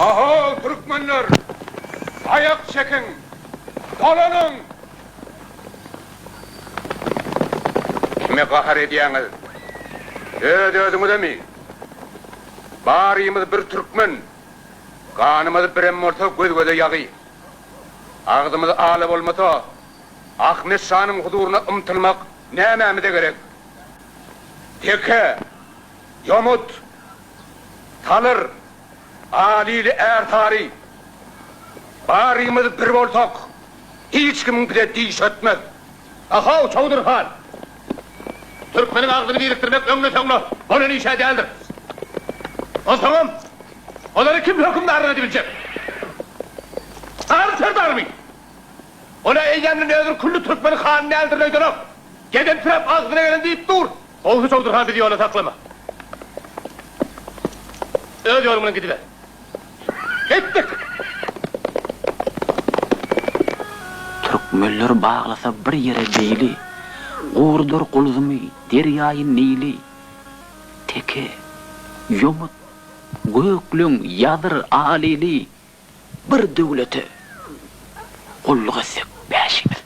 Ahow, türkmenler! Aýak çekiň! Dolanyň! Kime gahar edýäňiz? Öz-özüňizemi? Barymyz bir türkmen! Ganymyz birem bolsa göz-göze ýagy. Agzymyz ala bolmasa, Ahmet şanyň huzuryna ymtylmak nämämize gerek? Teke, ýomut, salyr, alili ärsary, barymyz bir bolsak, hiç kimiň bize dişi ötmez. Ahow, Çowdur han! Türkmeniň agzyny birikdirmek öňde-soňda bolan iş-ä däldir. Onsoňam, olary kim hökümdarlyk edibiljek? Sary serdarmy? Ol-a eýýämden özüni külli türkmeniň hany däldirin öýdenok. Gedemsiräp agzyna gelen diýip dur. Gowusy Çowdur han bizi ýola saklama. Öz ýoluň bilen gidiber. Gitdik! Türkmenler baglasa bir ýere beýli, Gurudar Gulzumy, derýaýy Nili. Teke, ýomut, gökleň, ýazyr, alili, Bir döwlete gulluk etsek bäşimiz.